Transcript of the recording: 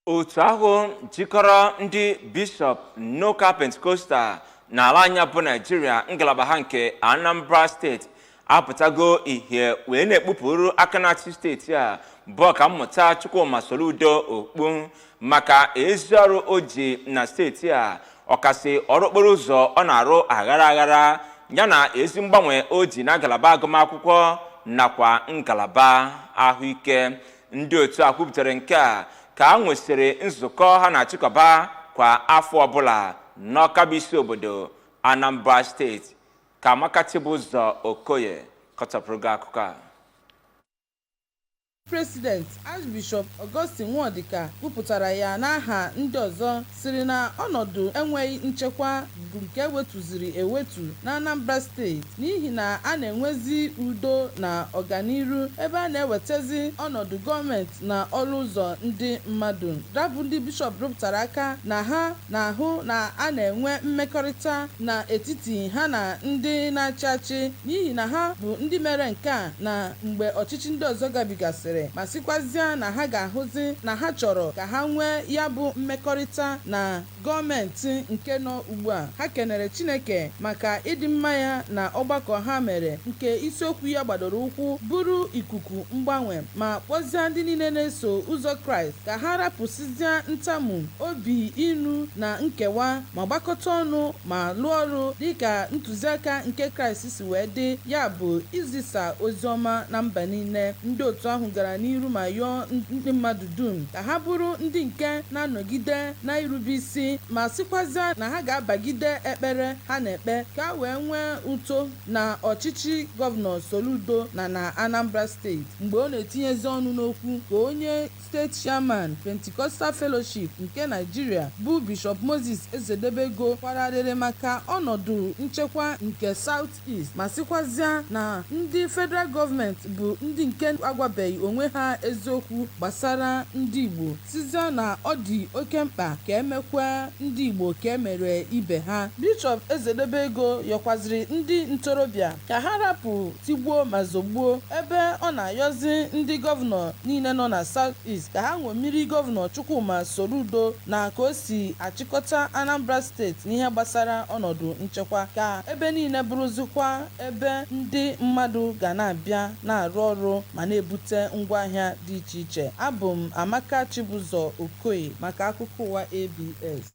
Otu ahụ jikọrọ ndị bishọp n'ụka Pentikostal n'ala anyị bụ Naijiria, ngalaba ha nke Anambra Steeti, apụtago ihe wee na-ekpupụrụ aka na-achị steeti a bụ Ọkammụta Chukwuma Soludo okpu maka ezi ọrụ o ji na steeti a, ọkasị ọrụ okporo ụzọ ọ na-arụ aghara aghara, yana ezi mgbanwe o ji na ngalaba agụmakwụkwọ nakwa ngalaba ahụike. Ndị otu a kwupụtara nke a ka a nwesịrị nzukọ ha na-achịkọba kwa afọ ọbụla n'Ọka bụ isi obodo Anambra Steeti. Ka Amaka Chibụzọ Okoye kọchapụrụ gị akụkọ a. President Archbishop Augustine Nwodika kwupụtara ya n'aha ndị ọzọ, sịrị na ọnọdụ enweghị nchekwa bụ nke wetuziri ewetu na Anambra Steeti n'ihi na a na-enwezi udo na ọganiru ebe a na-ewetezi ọnọdụ gọọmenti na ọrụ ụzọ ndị mmadụ. Rabụ ndị bishọp rụpụtara aka na ha na-ahụ na a na-enwe mmekọrịta n'etiti ha na ndị na-achị achị n'ihi na ha bụ ndị mere nke a na mgbe ọchịchị ndị ọzọ gabigasịrị, ma sịkwazịa na ha ga-ahụzi na ha chọrọ ka ha nwee ya bụ mmekọrịta na gọọmenti nke nọ ugbu a. Ha kenere Chineke maka ịdị mma ya na ọgbakọ ha mere nke isiokwu ya gbadoro ụkwụ bụrụ ikuku mgbanwe, ma kpọzie ndị niile na-eso ụzọ Kraịst ka ha rapụsịzịa ntamu obi inu na nkewa ma gbakọta ọnụ ma lụọ ọrụ dịka ntụziaka nke Kraịst si wee dị, ya bụ izisa ozi ọma na mba niile. Ndị otu ahụ gara n'iru ma yọọ ndị mmadụ dum ka ha bụrụ ndị nke na-anọgide na irube isi, ma sịkwazịa na ha ga-abagide ekpere ha na-ekpe ka a wee nwee uto na ọchịchị Gọvanọ Soludo na Anambra Steeti. Mgbe ọ na-etinyezi ọnụ n'okwu, ka onye steeti chairman Pentecostal Fellowship nke Nigeria bụ Bishop Moses Ezedebego kwararịrị maka ọnọdụ nchekwa nke South East, ma sịkwazịa na ndị federal gọọmenti bụ ndị nke agwabeghị onwe ha eziokwu gbasara ndị Igbo, sizia na ọ dị oke mkpa ka emekwa ndị Igbo ka emere ibe ha. Bishọp Ezedebego yọkwaziri ndị ntorobịa ka ha rapụ tigbuo ma zọgbuo, ebe ọ na-ayọzi ndị gọvanọ niile nọ na South East ka ha ṅomiri Gọvanọ Chukwuma Soludo na ka o si achịkọta Anambra Steeti n'ihe gbasara ọnọdụ nchekwa, ka ebe niile bụrụzikwa ebe ndị mmadụ ga na-abịa na-arụ ọrụ ma na-ebute ngwaahịa dị iche iche. Abụ m Amaka Chibụzọ Okoye maka akụkọ ụwa ABS.